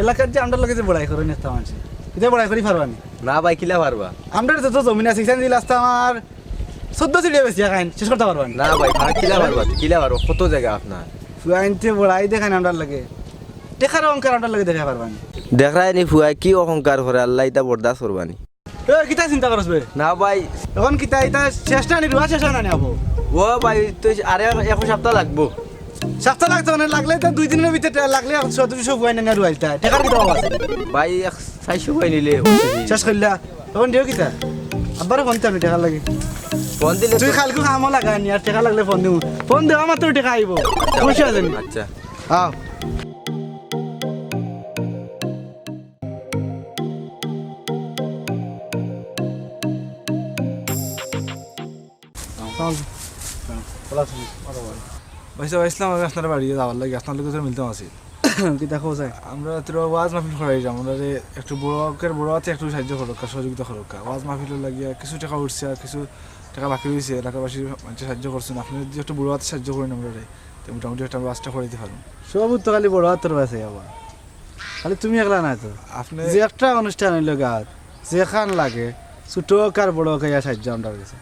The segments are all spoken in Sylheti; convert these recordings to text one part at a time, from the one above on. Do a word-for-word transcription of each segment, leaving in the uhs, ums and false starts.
এলাকার যে আমরার লগে যে বড়াই করইন একটা মানষে, ইতা বড়াই করি পারবা নি? না ভাই, কিলা পারবা? আমরার যত জমিন আছে, ইখান দিলে আস্তা আমার চৌদ্দ সিঁড়িয়ে বেচিয়া খাইন, শেষ করতা পারবা নি? না ভাই, কিলা পারবা? কিলা পারবা? কত জাগা আপনার? ফুয়াইন্তে বড়াই দেখাইন আমরার লগে, টেকার অহংকার আমরার লগে দেখাই পারবা নি? দেখরায় নি ফুয়ায় কি অহংকার করে, আল্লায় ইতা বরদাস্ত করবা নি। এ, কিতা চিন্তা করস বে? না ভাই। অখন কিতা ইতা শেষ না নি, রুয়া শেষ না নি আবো? ও ভাই, তো আরে এক সপ্তাহ লাগবো। সপ্তাহ লাগতো মানে, লাগলে তো দুই দিনর ভিতরে টেকা, লাগলে এক শত দুইশো ফুয়াইন আনিয়া রুয়াইতা। টেকার কিতা অভাব আছে? ভাই, এক চাইরশো ফুয়াইন নিলে। শেষ করিলা? অখন দিও কিতা? আব্বারে ফোন দিতাম নি টেকার লাগি। ফোন দিলে তুই তো কাইলকু কামো লাগা নি, আর টেকা লাগলে ফোন দিমু। ফোন দেওয়া মাত্র টেকা আইবো। সমস্যা আছে নি? আচ্ছা। আও। ভাই সাব, আইছলাম আমি আপনার বাড়ি যাওয়ার লাগি, আপনার লগে তো মিলতাম আছিল। কিতা খবর চাই? আমরা তো ওয়াজ মাহফিল করাইলাম, আমরারে একটু বড় আকার, বড় আতে একটু সাহায্য করউক্কা, সহযোগিতা করউক্কা। ওয়াজ মাহফিলর লাগিয়া কিছু টেকা উঠছে, আর কিছু টেকা বাকি রইছে, এলাকাবাসীর মানষে সাহায্য করছইন, আপনে যদি একটু বড় আতে সাহায্য করইন আমরারে, তে মোটামুটি একটা ওয়াজটা করাইতে পারমু। সব তো খালি বড় আতর বাসে আবার। খালি তুমি একলা নায় তো। আপনে যে একটা অনুষ্ঠান অইলো গাঁওত, যেখান লাগে, ছোট অউক আর বড় অউক, ইয়া সাহায্য আমরার গেছে।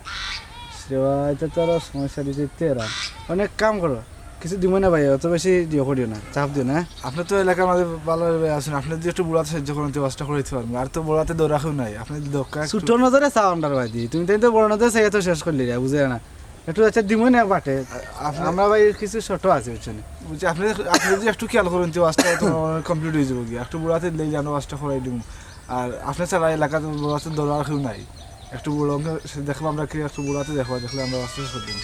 সেবা, ইতা তো আর সমস্যা দিতে ইতে এরা। অনেক কাম করো। কিছু দিমু না ভাই, অত বেশি দিও করিও না, চাপ দিও না। আপনে তো এলাকার মাঝে ভালা ভাই আছইন, আপনে যদি একটু বড় আতে সাহায্য করইন, তে ওয়াজটা করাইতে পারমু। আর তো বড় আতে দরকার নাই, আপনে যদি দরকার ছোট নজরে চাও আমরার ভাই দি, তুমি তাইন তো বড় নজরে চাইয়া তো শেষ করিলাইরায়, বুঝো না। একটু আচ্ছা দিমু না এক বাটে। আপনে আমরা ভাই কিছু ছোট আছে, বুঝছো নি? বুঝছি, আপনে, আপনে যদি একটু খেয়াল করইন, তে ওয়াজটা তো complete অই যাইবো গিয়া। একটু বড় আতে দিলে জানো ওয়াজটা করাই দিমু। আর আপনে ছাড়া এলাকাত বড় আতে দরকার কেউ নাই। একটু বড় অউক, দেখবা আমরা কি একটু বড় আতে দেখবা, দেখলে আমরা ওয়াজটা শেষ করি দিমু।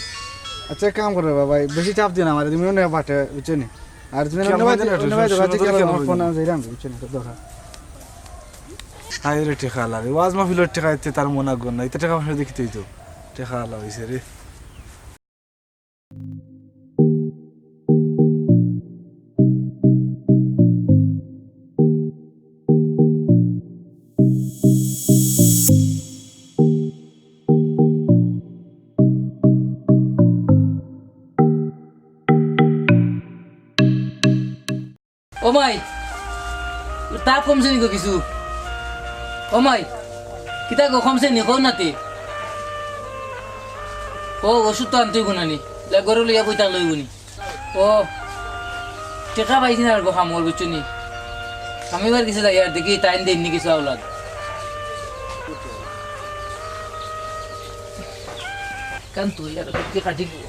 আচ্ছা, এক কাম করো বাবা, বেশি চাপ দিও না আমারে, তুমি অন্য বাটে, বুঝছো নি? আর তুমি খেয়াল অন্য করইন বাটে, না, অন্য বাটে সুন্দর দেখো, খেয়াল আমার করইন। ফোন আমি যাইরাম, বুঝছো নি? তো দরকার। হায় রে টেকাআলা রে, ওয়াজ মাহফিলর টেকা ইতে তার মন আগর না, ইতা টেকা পয়সা দেখিতেই তো টেকাআলা অইছে রে। ও মাই, তাপ কমছে নি গো কিছু? ও মাই, কিতা গো কমছে নি? কও না তে। ও, ওষুধ তো আনতে অইবো না নি? লে, ঘরো লইয়া বই থাকলে অইবো নি? ও, টেকা পাইছি না গো কামর, বুঝছো নি? আমি এবার কিছু যাই আর দেখি, তাইন দেইন নি কিছু আওলাদ। কান তুই আর কি কাটি গো।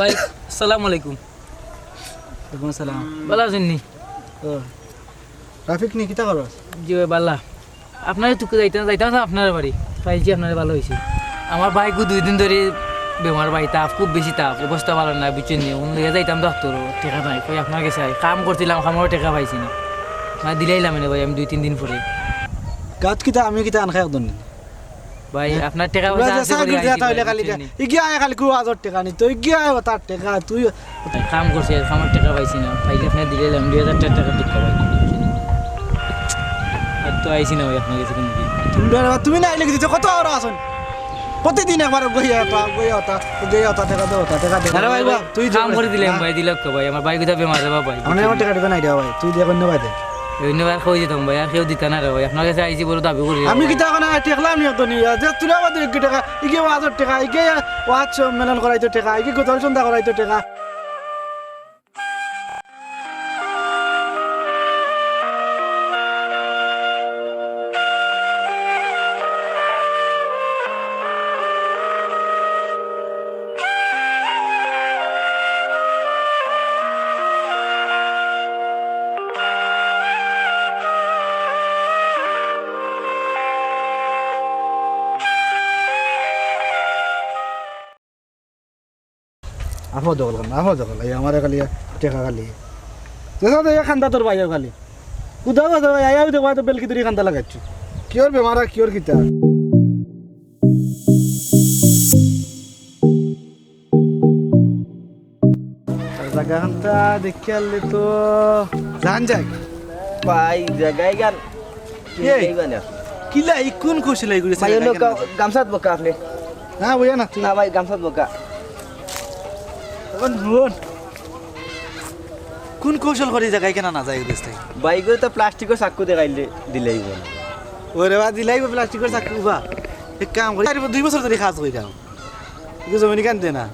ভাই, আসসালামু আলাইকুম। ওয়ালাইকুম আসসালাম। ভালা আছইন নি? ও, রাফিক নি, কিতা করস? জি ভাই, ভালা। আপনারে তুকে যাইতাম, যাইতাম আপনার বাড়ি। পাইছি আপনারে, ভালা অইছে। আমার ভাইগু দুই দিন ধরি বেমার ভাই, তাপ, খুব বেশি তাপ, অবস্থা ভালা নায়, বুঝছইন নি? অখন লইয়া যাইতাম ডাক্তরো, টেকা নাই। কই আপনার গেছে আই, কাম করছিলাম, কামর টেকা পাইছি না। মানে দিলাইলাম এনে ভাই, আমি দুই তিন দিন পরে। গাত কিতা, আমি কিতা আনখাই একদম নি? ভাই, হ্যাঁ? আপনার টেকা পয়সা আছে করি আইছি ভাই, বুঝছইন নি? ইগিয়ে আয় খালি কু আজর টেকা নি, তো ইগিয়ে আয় তার টেকা, তুই কাম করছি, আর কামর টেকা পাইছি না, পাইলে আপনারে দিলাইলাম, দুই হাজার টেকা, টেকা দুঃখ ভাই। আর তো আইছি না ভাই আপনার গেছে কোনোদিন। তুমি ডরে বা, তুমি না আইলে কি দিতে কত ওরা আছইন? প্রতিদিন একবার গইয়া ওটা, গইয়া ওটা, গইয়া ওটা, টেকা দে ওটা, টেকা দে। আরে ভাই, ভাই, তুই কাম করে দিলাম না। ভাই, দিলাম তো ভাই, আমার ভাই কোথায় বেমার রে ভাই। আমার, আমার টেকা টেকা নাই রে ভাই, তুই দে অন্য ভাই দে। অন্য ভাই কই দিতাম ভাই, আর কেউ দিতা না রে ভাই, আপনার গেছে আইছি বড় দাবি করি। আমি কিতা এখন আর টেকলাম নি অত নি, যে তুই আবার দুই টেকা, ইগে ওয়াজর টেকা, ইগে ওয়াজ সম্মেলন করাইতো টেকা, ইগে গোসল সন্ধ্যা করাইতো টেকা। আফা দখল কর না, আফা দখল, এই আমারে খালি টেকা খালি। দাদা, দাদা, এই খান্দা তোর ভাইও খালি। উদা, উদা, ভাই, আয়া, উদা, ভাই, তো বেলকি তুই খান্দা লাগাচ্ছ। কিওর বেমার আর কিওর কিতা? জাগাখানতা দেখিয়া আইলে তো জান যায়। ভাই, জাগাখান এই, কিলা, ই কুন কৌশল ই করিছে ভাই, অন্য জাগাখান? গামছাত বউক্কা আপনে। না, বইয়া না তুই। না ভাই, গামছাত বউক্কা। হুন, হুন। কুন কৌশল করি জাগাখান আনা যায়, ওদের থেকে? ভাই, ইগুরে তো প্লাস্টিকর চাক্কু দেখাইলে দিলাইবো। ওরে বা, দিলাইবো প্লাস্টিকর চাক্কু বা। এক কাম করি, আরে দুই বছর ধরি কাজ করি যাও। ইগু জমিন ইখান দে না।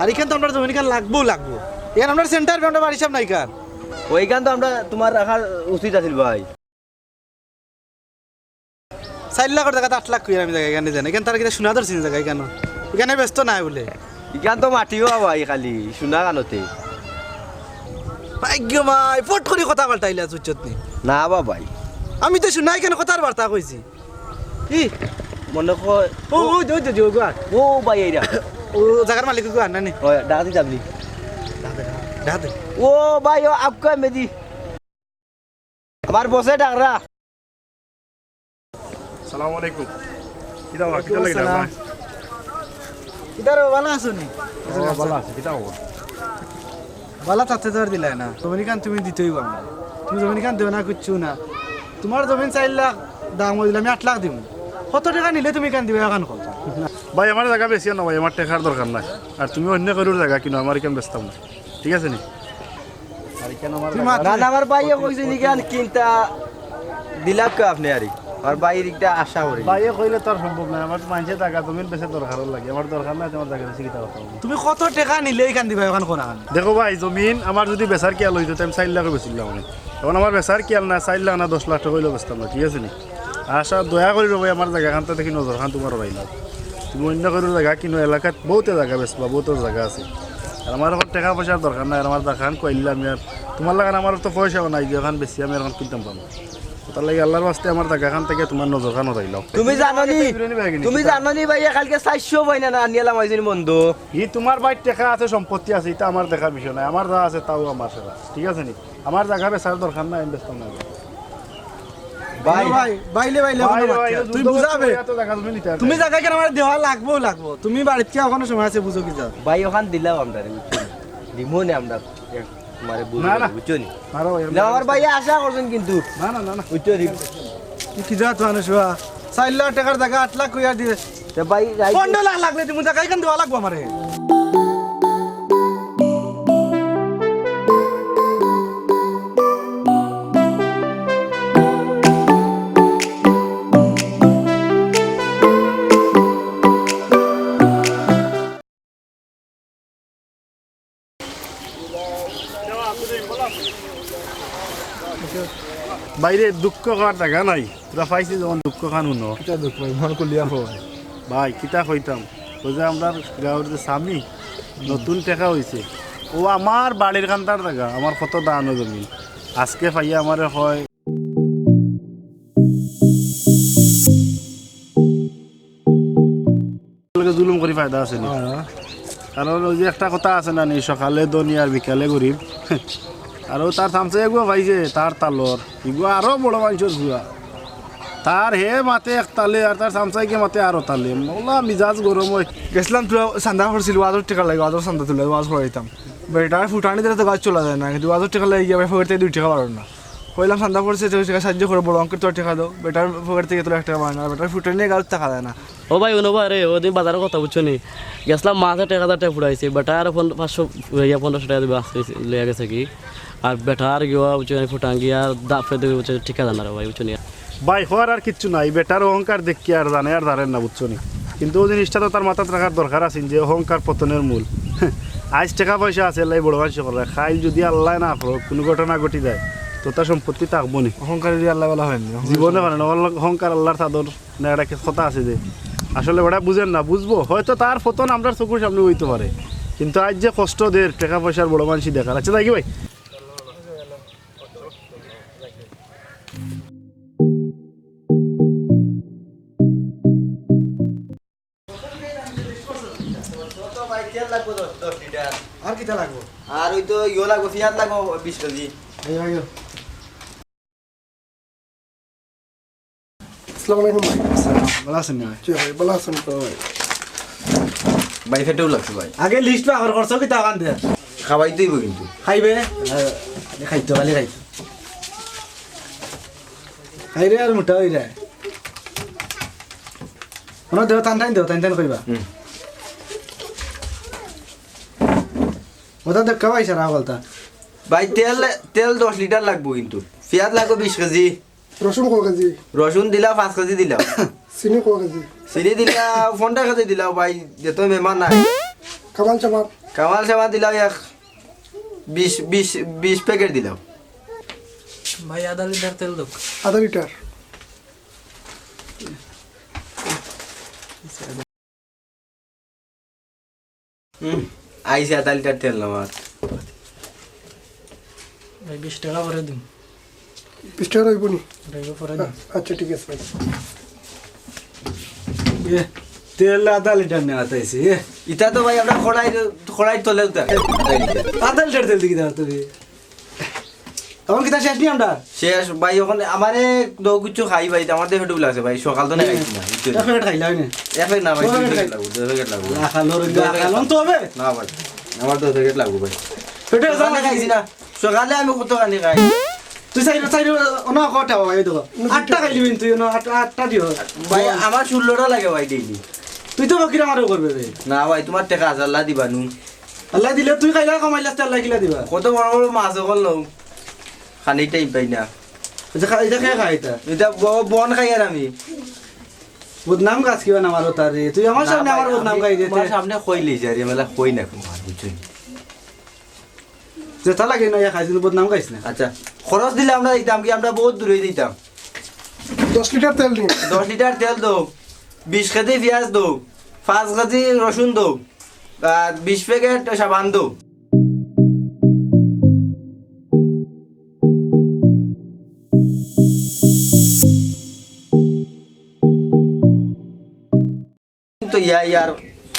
আর ইখান তো আমরার জমিন ইখান লাগবো, লাগবো। ইখান আমরার সেন্টার, আমরার বাড়ির সামনে ইখান। ওইখান তো আমরার তুমার রাখার উচিত আছিল ভাই। চাইর লাখর জাগাত আট লাখ কইয়ার আমি জাগাখান দেই না। ইখান তারা কিতা সোনা ধরছে নি জাগাখান? ইখান বেচতো নায় বুলে। ইখান তো মাটিও ভাই খালি, সোনা কানোতে। ভাগ্য ভাই, ফট করি কথা পাল্টাইলা, বুঝছত নি? না বা ভাই। আমি তো সোনা ইখান কথার বার্তা কইছি। ই, মনে কয় ও, ও, ও, ও, ও, ও, ও ভাই, এইরা। ও, জাগার মালিক ওগু আর না নি? ওই, ডাক দি যাবি। ডাক দে, ডাক দে। ও ভাই, ও আপকা মেদি। আমার বসে ডাকরা। সালাম আলাইকুম। কিতা বা, কিতা লাগি ডাকলা? কিতা রে, ভালা আছো নি? ও, ভালা আছি, কিতা খবর? ভালা থাকতে তো আর দিলায় না। জমিন ইখান তুমি দিতেই বা আমারে। তুমি জমিন ইখান দেও না, কিচ্ছু না। তুমার জমিন চাইর লাখ দাম অইলে আমি আট লাখ দিমু। কত টেকা নিলে তুমি ইখান দিবায় অখন কও? ভাই, আমার জাগা বেচিও না ভাই, আমার টেকার দরকার নাই। আর তুমি অন্য কেউর জাগা কিনো, আমার ইখান বেচতাম না। ঠিক আছে নি? আর ইখান আমার তুমি জাগা। মাত- না, না, আমার ভাইয়ে কইছে নি ইখান কিনতা দিলাম কে আপনে আরি? আমার ভাইর একটা আশা করি। ভাইয়ে কইলে তো আর সম্ভব নায়, আমার মানষে জাগা জমিন বেচার দরকার লাগে, আমার দরকার নাই, তুমার জাগা বেচি কিতা করতাম? তুমি কত টেকা নিলে ইখান দিবায় অখন কও না? দেখো ভাই, জমিন আমার যুদি বেচার খিয়াল অইতো, তে আমি চাইর লাখে বেচিলাম অনে। অখন আমার বেচার খিয়াল না, চাইর লাখ না দশ লাখ টেকা অইলেও বেচতাম না, ঠিক আছে নি? আশা, দয়া করি রে ভাই, আমার জাগাখানতা দেখি নজরখান তুমার অরাইলাম। তুমি অন্য কেউর জাগা কিনো, এলাকাত বউতে জাগা বেচবা, বউতর জাগা আছে। আর আমার অখন টেকা পয়সার দরকার নাই, আর আমার জাগাখান কইলাম আমি, আর তুমার লাখান আমার তো পয়সাও নাই যে অখান বেচি আমি অখন কিনতাম পারমু। অতার লাগি আল্লার ওয়াস্তে আমার জাগাখান থাকি তুমার নজরখান অরাইলাম। তুমি জানো নি, তুমি জানো নি ভাইয়ে কালকে চাইরশো বইনা না আনিয়া লামাইছইন বন্ধ। ই তুমার ভাইর টেকা আছে, সম্পত্তি আছে, ইতা আমার দেখার বিষয় নায়। আমার যা আছে তাও আমার সারা, ঠিক আছে নি? আমার জাগা বেচার দরকার নাই, আমি বেচতাম না। ভাই, ভাই, বাইলে, বাইলে, ভাই, কোনো ভাই, মাত নাই। তুই বুঝাবে। এত জাগা তুমি নিতে পারবে। তুমি জাগা কেন আমার দেওয়া লাগবো, লাগবো। তুমি বাড়িত কিয়া অখনো সময় আছে, বুঝো কিতা? ভাই, অখান দিলাও আমরারে, বুঝছো নি? দিমু নে আমরা, এক, তোমারে বুঝো না, না। বুঝছো নি? না রে ভাই, না, আমার ভাই আশা করছইন কিন্তু। না, না, না, না। বুঝছো নি? কি, কি জাত মানুষ বা? চাইর লাখ টেকার জাগা আট লাখ কইয়া দিবে। তে ভাই, রাইত পনেরো লাখ লাগলে দিমু, জাগা ইখান দেওয়া লাগবো আমারে। ভাইরে, দুঃখ কওয়ার জাগা নাই। তোরা পাইছি যখন দুঃখ খান হুনো। কিতা দুঃখ ভাই? মন খুলিয়া কও ভাই। ভাই, কিতা কইতাম? ওই যে আমরার গাঁওর যে স্বামী, নতুন টেকা অইছে। ও আমার বাড়ির কান্দার জাগা, আমার কত দান ও জমিন। আজকে পাইয়া আমারে কয়, লগে জুলুম করি ফায়দা আছে নি? হ্যাঁ। কারণ ওই যে একটা কথা আছে না নি, সকালে ধনী আর বিকালে গরিব। আর ও তার চামচা এগুয়া পাইছে, তার তালর। ইগুয়া আরো বড় মানষর ফুয়া। তার হে মাতে এক তালে আর তার চামচাইকে মাতে আরো তালে। মৌলা মিজাজ গরম অয়। গেছিলাম তোরা চান্দা করছিল, ওয়াজর টেকা লাগে, ওয়াজর চান্দা তুলে, ওয়াজ করাইতাম। বেটার ফুটানি দিলে তো গাছ চলা যায় না, কিন্তু ওয়াজর টেকা লাগে গিয়া ভাই পকেট থাকি দুই টেকা বারর না। কইলাম চান্দা পড়ছে, তো সেটা সাহায্য করো, বড় অঙ্কের তো টেকা দাও। বেটার পকেট থাকি তো এক টেকা বারর না, বেটার ফুটানি গাছ থাকা যায় না। ও ভাই, হুনো বা রে, ওদিন বাজারর কথা বুঝছো নি? গেছিলাম মাছ এক হাজার টেকা ফুটাইছি, বেটায় আরো পন-, পাঁচশো, ইয়া, পনেরোশো টেকা দিবা, লইয়া গেছে কি? আর বেটার গিয়া, বুঝছো নি, ফুটান গিয়া, দাপড়ে দেবে, বুঝছো, ঠিক আছে না রে ভাই, বুঝছো নি? ভাই, কওয়ার আর কিচ্ছু নাই, বেটার অহংকার দেখিয়া আর জানে আর জানে না, বুঝছো নি? কিন্তু ওই জিনিসটা তো তার মাথাত রাখার দরকার আছিল যে অহংকার পতনের মূল। আইজ টেকা পয়সা আছে, এল্লাই বড় মানষি কররা, কাইল যুদি আল্লায় না করউক, কুনু ঘটনা ঘটি যায়, তো তার সম্পত্তি থাকবো নি। অহংকার যদি আল্লায় বলা হয়নি, অহংকার জীবনে পারে না, অহংকার আল্লার চাদর। না, একটা কি কথা আছে যে, আসলে ওটা বুঝেন না, বুঝবো। হয়তো তার পতন আমরার চকুর সামনে অইতো পারে, কিন্তু আইজ যে কষ্ট দের, টেকা পয়সার বড় মানষি দেখার। আচ্ছা, থাকি ভাই। আর কিতা লাগবো? আর ওই তো ইয়ো লাগবো, পিয়াজ লাগবো বিশ কেজি। আইও, আইও। আসসালামু আলাইকুম ভাই। আসসালাম, ভালা আছইন নি ভাই? জি ভাই, ভালা আছইন তো ভাই? ভাই, পেটেও লাগছে ভাই। আগে লিস্ট বার কর, করছো কিতা অখান দে। খাওয়াইতে অইবো কিন্তু। খাইবে? আহ, খাইতো, খালি খাইতো। খাইরে আর মোটা অইরে। অনো দেও, টান টান দেও, টান টান কইবা। হুম। ওটা দেখ, খাওয়াই সারা বলতা। ভাই, তেল, তেল দশ লিটার লাগবো কিন্তু। পিয়াজ লাগবো বিশ কেজি। রসুন ক কেজি? রসুন দিলাও পাঁচ কেজি দিলাও। চিনি ক কেজি? চিনি দিলাও পনেরো কেজি দিলাও ভাই, যেহেতু মেহমান নাই। কামাল চামা? কামাল চামা দিলাও এক বিশ, বিশ, বিশ প্যাকেট দিলাও। ভাই, আধা লিটার তেল দেও। আধা লিটার। হুম, আইছে আধা লিটার তেল আমার। ভাই, বিশ টেকা পরে দিন। বিশ টেকা রইবো নি? রইবো, পরে দিন। আ-, আচ্ছা, ঠিক আছে ভাই। এ, তেল আধা লিটার নেওয়া তাইছে, এ। ইটা তো ভাই আমরা কড়াই, কড়াই তলে উতার। আধা লিটার তেল দেখি দাও তুমি। তখন কিতা শেষ নি আমরা? শেষ ভাই, ওখানে আমারে দৌ কিছু খাই ভাই, আমার দেহে ঢুকলা আছে ভাই, সকাল তো না খাইছি না, বুঝছো? এক প্যাকেট খাইলা হয় না? এক প্যাকেট না ভাই, দুই দুই প্যাকেট প্যাকেট খাই। লাগবো, দুই প্যাকেট লাগবো। রাখা, লড়ে, দুই রাখা, প্যাকেট লড়ে তো হবে। না ভাই, আমার দুই প্যাকেট লাগবো ভাই। পেটে সকালে জামা খাইছি না, সকালে আমি কত খানি খাই। তুই চাইরো, চাইরো, ও না, কটা ভাই, এই দেখো। আটটা খাইলি বিন তুই, না, আটটা, আটটা দিও। ভাই, আমার ষোলোটা লাগে ভাই ডেইলি। তুই তো ফকির আমারও করবে রে। না ভাই, তোমার টেকা আছে, আল্লাহ দিবা নু। আল্লাহ দিলে তুই খাইলা, কমাইলাস, তে আল্লাহ কিলা দিবা? কত বড় বড় মাছ অকল লও, খানি টাইম পাই না। আচ্ছা, খা-, এটা কে খায় এটা? এটা ব-, বন খাই আর আমি। বদনাম গাছ কিবা না মারো তারে। তুই আমার না সামনে ভাই, আমার বদনাম আমি খাই দে তোমার তে। সামনে কইলি যে আরে মেলা কই না কোনো আর, বুঝছো? যেটা লাগে না, ইয়া খাইস, কিন্তু বদনাম গাইস না। আচ্ছা, খরচ দিলে আমরা দিতাম কি, আমরা বহুত দূরে দিতাম। দশ লিটার তেল দিন। দশ লিটার তেল দেও, বিশ কেজি পিয়াজ দেও, পাঁচ কেজি রসুন দেও, আর বিশ প্যাকেট সাবান দেও। তো ইয়া, ইয়ার,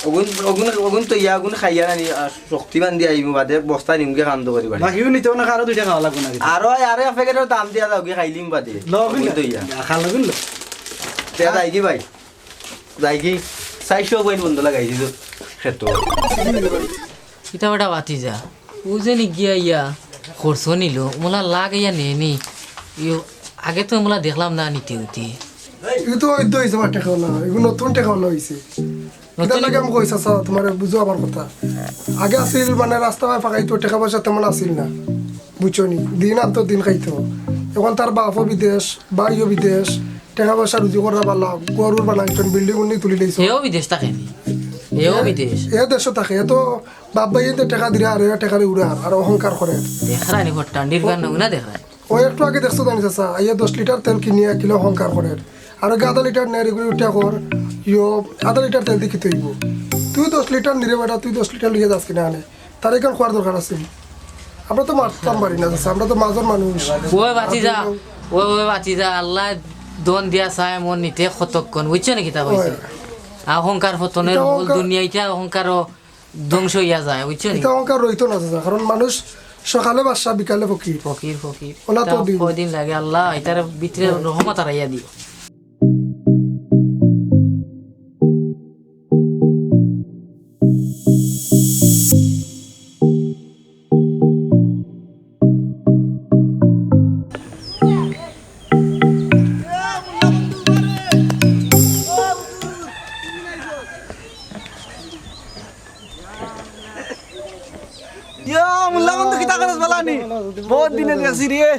অগুন, অগুন, অগুন তো ইয়া, অগুন খাইয়া নানি, আর শক্তি বান্ধি আইমু বাদে, বস্তা নিমুগে কান্দ করি বাড়ি। বাকিও নিতে না, আরো দুইটা খাওয়া লাগবো না কিন্তু। আরো, আরো এক প্যাকেটর দাম দিয়া যাও, গিয়ে খাইলিম বাদে। ল, অগুন অগুন তো ল। ইয়া। খা, ল, অগুন ল। তে যাই কি ভাই? যাই কি? চাইরশো পয়েন্ট বন্ধ লাগাই দিল। খেতো। ইটা বেটা বাতি যা। ও যে নি গিয়া ইয়া খরচ নিল, মোলা লাগ ইয়া নেনি। ইয়ো, আগে তো মোলা দেখলাম না নিতে উতি। ইগু তো অইতো অইছে বা টেকাওয়ালা, ইগু নতুন টেকাওয়ালা অইছে। নতুন কিতার লাগি আমি কইছি, চাচা, তোমারে বুঝো আমার কথা। আগে আছিল মানে রাস্তা বায় ফাঁকাইতো, টেকা পয়সা তেমন আছিল না, বুঝছো নি? দিন আনতো, দিন খাইতো। এখন তার বাপও বিদেশ, ভাইও বিদেশ, টেকা পয়সা রুজি করা বালা, ঘর উর বানাইছইন, বিল্ডিং উন্নি তুলি লইছইন। এও বিদেশ থাকে নি? এও এ, বিদেশ? এ দেশও থাকে, এ তো বাপ ভাইয়ে তো টেকা দিরা আর এরা টেকারে উড়ার, আর অহংকার করের। দেখরায় নি ফট্টান্ডির গান নমুনা দেখরায়। ও একটু আগে দেখছো জানি চাচা, আইয়া দশ লিটার তেল কিনিয়া কিলা অহংকার করের। আর ওই আধা লিটার নেয়, এগুলি উঠে কর, ইয়ো, আধা লিটার তেল দি কিতা অইবো? তুই দশ লিটার নিরে বেটা, তুই দশ লিটার লইয়া যাস কিনা আনে? তার এখান খোয়ার দরকার আছে। আমরা তো মারতাম পারি না চাচা, আমরা তো মাজন মানুষ। ওই বাতি যা, ওই, ওই বাতি যা, আল্লায় দন দিয়া চায় মন নিতে কতক্ষণ, বুঝছো নি কিতা কইছি? ওই। অহংকার পতনের এটা মূল অহংকার। দুনিয়া, ইটা অহংকারও ধ্বংস অইয়া যায়, বুঝছো নি? ইটা অহংকার রইতো না চাচা, কারণ মানুষ সকালে বাদশা, বিকালে ফকির। ফকির, ফকির। ওলা তো ইটা দিন। কয়দিন লাগে আল্লাহ, ইটার ভিতরে রহমত হারাইয়া দিও। ইয়া, মোল্লা বন্ধু, কিতা করস বালা নি? বহুত দিনে দেখছি রে।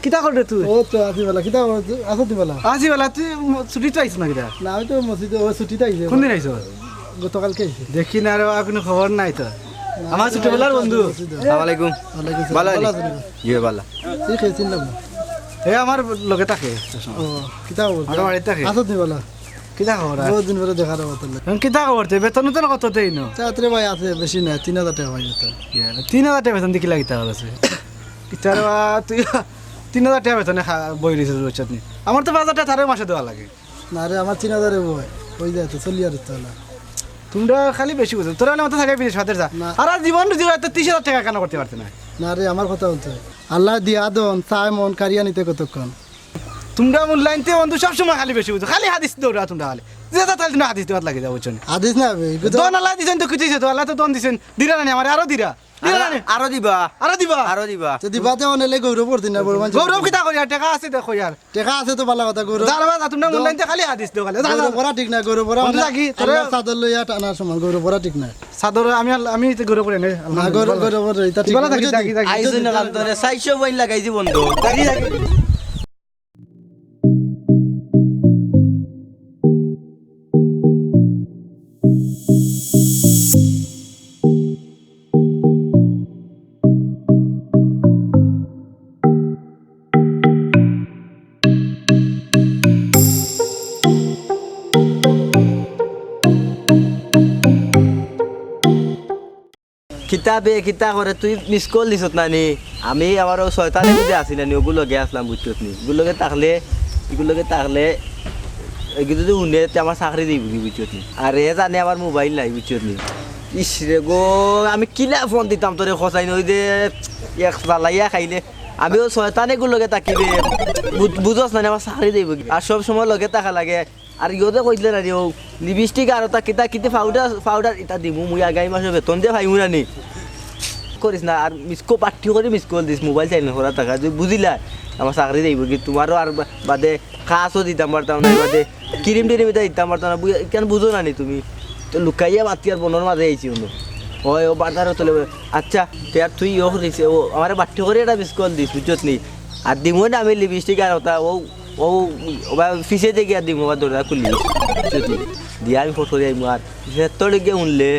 কিতা কররে তুই? ও তো আছি বালা, কিতা করস? আছো তুই বালা? আছি বালা, তুই ম-, ছুটিত আইছ না কিতা? না, আমি তো মসজিদে, ও ছুটিত আইছি। কোন দিন আইছ? গতকালকে আইছি। দেখি না রে, আর কোনো খবর নাই তো। না, আমার ছোটবেলার বন্ধু। মসজিদে। আসসালামু আলাইকুম। ওয়ালাইকুম আসসালাম। বালা নি? বালা আছো নি? ইয়ে বালা। তুই খেয়েছিস না? এ আমার লগে থাকে। ও, কিতা খবর? আমার বাড়িত থাকে। আছো তুই বালা? কিতা খবর আর? বহুত দিন পরে দেখা হলো তোর লগে। এখন কিতা খবর? তে বেতন উতন কত দেইন? তে আতরে ভাই আছে, বেশি না, তিন হাজার টেকা পাই বেতন। ইয়া, তিন হাজার টেকা বেতন দি কিলা কিতা আছে? ইতার বা তুই তিন হাজার টেকা বেতনে খা-, বই রইছস, বুঝছত নি? আমার তো পাঁচ হাজার টেকা তারে মাসে দেওয়া লাগে। না রে, আমার তিন হাজারে বই, অই যায় তো, চলি আর তো না। তুমরা খালি বেশি বুঝো। তোরা না মতো থাকে বিদেশ ভাতের যা। না। আর আজ জীবন রুজি রাখতে ত্রিশ হাজার টেকা কেন করতে পারতে না? না রে, আমার কথা বলতে হয়। আল্লাহ দিয়া দন, চায় মন, কারিয়া নিতে কতক্ষণ? তুমরা মূল্যায়নতে বন্ধু সবসময় খালি বেশি বুঝো, খালি হাদিস দৌড়া তুমরা খালি। যে যা তাহলে তুমরা হাদিস দেওয়াত লাগি যাও, বুঝছো নি? হাদিস না বে, এগুলো তো দন আল্লাহ দিছেন তো কিছু দিছে তো, আল্লাহ তো দন দিছেন, দিরা না নি আমারে আরো দিরা। দিলা না নি? আরো দিবা। আরো দিবা? আরো দিবা। তে দিবা তে অনেলে গৌরব করতে না, বড় মানুষ। গৌরব কিতা করি আর, টেকা আছে দেখো ইয়ার। টেকা আছে তো ভালা কথা, গৌরব। যা রে বা, যা, তুমি না মূল্যায়ন তে খালি হাদিস দেও খালি। যা, যা, বড় যা। পড়া ঠিক না, গৌরব পড়া বন্ধু অনেক থাকি, তোরে আল্লাহর চাদর লইয়া টানার সমান, গৌরব পড়া ঠিক না। চাদর আমি আল-, আমি তো গৌরব পড়ি না, না, আলহামদুলিল্লাহ। গৌরব, গৌরব পড়া, এটা ঠিক ইবালা না, থাকি, বুঝলি? থাকি, থাকি। আইসো না, কাল তোরে চাইরশো বইন লাগাইছি বন্ধু। থাকি, থাকি। কিতা বে, কিতা করে তুই মিস কল দিছত না নি? আমি আমার অউ শয়তানে বুঝে আছি না নি, অগুর লগে আছলাম, বুঝছত নি? অগুর লগে থাকলে, অগুর লগে থাকলে, এগু যদি হুনে, তে আমার চাকরি দিবো কি, বুঝছত নি? আর এ জানে আমার মোবাইল নাই, বুঝছত নি? ইস রে গো, আমি কিলা ফোন দিতাম তোরে, খোঁচাই নই দে, এক জ্বালাইয়া খাইলে। আমি অউ শয়তানে অগুর লগে থাকি বে, বুঝ-, বুঝছ না নি, আমার চাকরি দিবো কি? আর সব সময় লগে থাকা লাগে। আর ইয়ো যে কইছিলে না রে, অউ লিপস্টিক আর অটা কিতা কিতা পাউডার, পাউডার ইতা দিমু মুই আগামী মাসো বেতন দিয়া পাইমু না নি। করিস না, আর মিস কল, বাট্টি করি miss call this, mobile silent করা থাকা, তুই বুঝিলা, আমার চাকরি যাইবো কি, তুমারও আর বা-, বাদে কাজও দিতাম পারতাম না, বাদে ক্রিম টিরিম ইতা দিতাম পারতাম না, বুঝ-, কেন বুঝো না নি তুমি? তো লুকাইয়া মাতি আর বনর মাঝে আইছি অনো। অয়, অউ বাজারও চলে, আচ্ছা, তে আর তুই ইয়ো করিস, অউ আমারে বাট্টি করি একটা মিস কল দিস, বুঝছত নি? আর দিমু না আমি লিপস্টিক আর অটা, অউ অউ, অউ বা পিছে দিয়া গিয়া দিমু, অউ বা দরজা খুলি। বুঝছত নি? দিয়া আমি ফট করি আইমু আর। পিছে তোর গিয়া হুনলে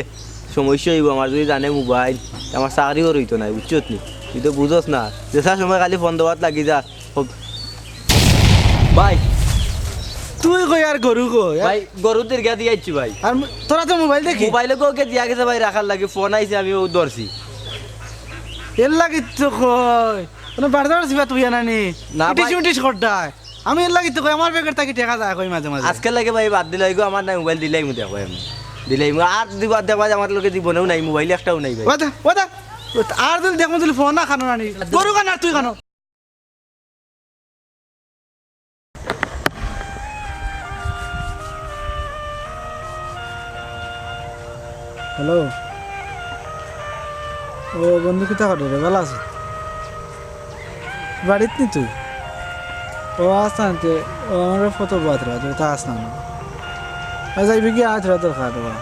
সমস্যা অইবো আমার, যদি জানে মোবাইল, তে আমার চাকরিও রইতো নায়, বুঝছত নি? তুই তো বুঝস না। যেতা সময় খালি ফোন দেওয়াত লাগি যাস। ভাই। তুই কই আর গরু কই? ভাই, গরু দীর্ঘা দিয়া আইছি ভাই। আর ম-, তোরা তো মোবাইল দেখি। মোবাইল গো ওকে দিয়া গেছে ভাই রাখার লাগি, ফোন আইছে আমি অউ ধরছি। এর লাগি তো কই। কোনো বারদার সিবা তুই আনানি। না ইটিস ভাই। মিটিস করতায়। আমি এর লাগি তো কই, আমার ব্যাগের থাকি টেকা যায় কই মাঝে মাঝে। আজকে লাগে ভাই বাদ দিলাই গো, আমার নাই মোবাইল দিলাইমু দেখো আমি। দিলাইমু আর দিবা দেবা আমার লগে জীবনেও নাই, মোবাইল একটাও নাই ভাই। ওদা, ওদা। আর দিন দেখমু তুই ফোন না খানো নানি। গরু খান আর তুই খানো। হ্যালো। ও বন্ধু, কিতা করে রে? ভালা আছো? বাড়িত নি তুই? ও আস না তে, ও আমার ফটো বাদ রা, তুই তা আস না। আর যাইবি কি আজ রাত দরকার রে?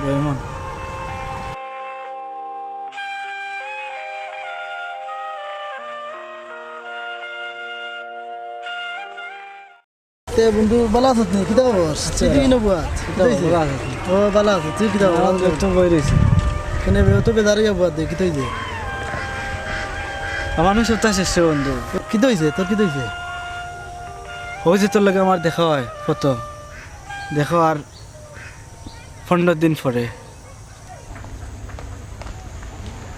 বেমন। তে বন্ধু, ভালা আছত নি? কিতা খবর? আচ্ছা। তুই কি কিনো বুয়া? কিতা খবর? ভালা আছি। ও, ভালা আছি। তুই কিতা খবর? আমার তো একটু বই রইছে। কেনে বে, অত বেজার অইয়া বুয়া দে, কিতা অইছে? আমার মানুষ সপ্তাহ শেষে বন্ধু। কিতা অইছে? তোর কিতা অইছে? অউ যে তোর লগে আমার দেখা অয়, কত? দেখা অওয়ার পনেরো দিন পরে।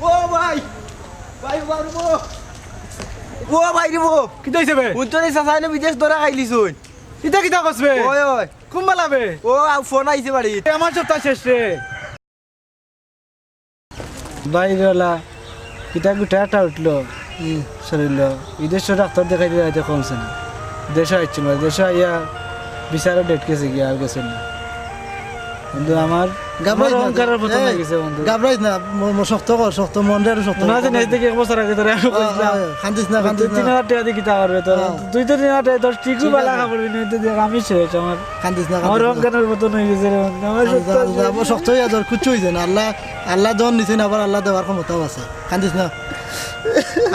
ও ভাই, ভাই, ও ভাই রে বো। ও ভাই রে বো। কিতা অইছে বে? হুন তো রে চাচা, এনে বিদেশ ধরা খাইলিছইন। ইতা কিতা কস বে? ওই, ওই। কুন বালা বে? ও, আ, ফোন আইছে বাড়ি। এ, আমার সপ্তাহ শেষ রে। বাইরে ওলা, কিতা গুটা একটা উঠলো, ই শরীরলো। বিদেশো ডাক্তার দেখাইতে যাইতে কমছে না। দেশো আইছিল না, দেশো আইয়া বিচারও ডেট গেছে গিয়া, আর গেছে না। বন্ধু আমার, ঘাবড়াইস আমার না, অহংকারের পতন এ, অই গেছে বন্ধু। ঘাবড়াইস না, ম-, ম-, শক্ত কর, শক্ত, মনরে আরো শক্ত কর। মনে আছে না, এই থেকে এক বছর আগে তোরে আমি আ, কইছিলাম। আ, কান্দিস না, কান্দিস না। তিন হাজার টেকা দিয়া কিতা করবে তোর? আ। তুই তো তিন হাজার টেকা, তোর ঠিকও ঠিক বালা আছে। খাবার বিনিময়ে তো দেখ, আমি শেষ, আমার কান্দিস না, আমার কান্দিস না। অহংকারের পতন অই গেছে রে বন্ধু, আমার কান্দিস না, সত্য কান্দিস না। আবার শক্ত অইয়া ধর, কিচ্ছু অইছে না। আল্লাহ, আল্লাহ জন নিছে না, আবার আল্লাহ দেওয়ার ক্ষমতাও আছে। কান্দিস না।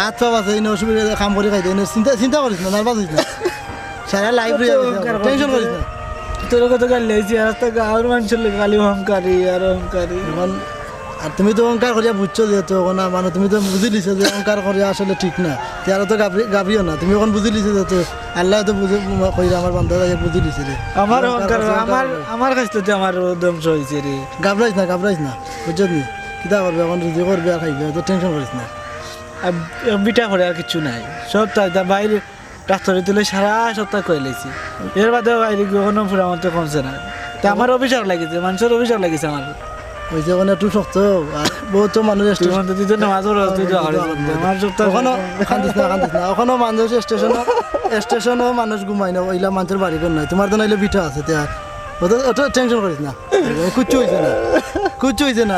হাত পাও আছে, ইনো অসুবিধা অইলে কাম করি খাইতে, ইনো চিন্তা, চিন্তা করিস না, নার্ভাস অইস না। সারা লাইফ রইয়া গেছে, অহংকার টেনশন করিস না। তোর কত গাল লইছি, আর তো গাঁওর মানুষের লগে খালি অহংকারী আর অহংকারী। এখন আর তুমি তো অহংকার করিয়া বুঝছো যেহেতু, এখন আর মানে তুমি তো বুঝি লিছো যে অহংকার করিয়া আসলে ঠিক না। তে আরো তো গাবড়ি-, গাবড়িও না। তুমি এখন বুঝি লিছো যেহেতু, আল্লাহ তো বুঝে, কইরা আমার বান্দা তাই বুঝি লিছে রে। আমার অহংকার অহংকার, করছে, অহংকার আমার, করে। আমার খাইছলতে আমার ধ্বংস অইছে রে। গাবড়াইস না, গাবড়াইস না। বুঝছো নি? কিতা করবে এখন? রুজি করবে আর খাইবে, তো টেনশন করিস না। আর বিটা করে আর কিচ্ছু নাই। সব তাই, তা বাইরে ডাক্তারে তুলে সারা সপ্তাহ কয়ে লাইছি। এর বাদে বাইরে গিয়ে কোনো পুরা মতে কমছে না। তে আমার অভিশাপ লাগিছে, মানুষের অভিশাপ লাগিছে আমার। ওই যে ওখানে একটু শক্ত, আর বহুত মানুষ তুই স্টেশন মনে তুই তো নামাজ পড়ো, তুই তো আমার সপ্তাহ ওখানে কান্দিস না, কান্দিস না। ওখানে মানুষ স্টেশন, স্টেশনও মানুষ ঘুমায় না, ওইলা মানুষের বাড়ি ঘর নাই। তোমার তো নাইলে বিটা আছে, তে আর অত, অত টেনশন করিস না। কিচ্ছু অইছে না, কিচ্ছু অইছে না।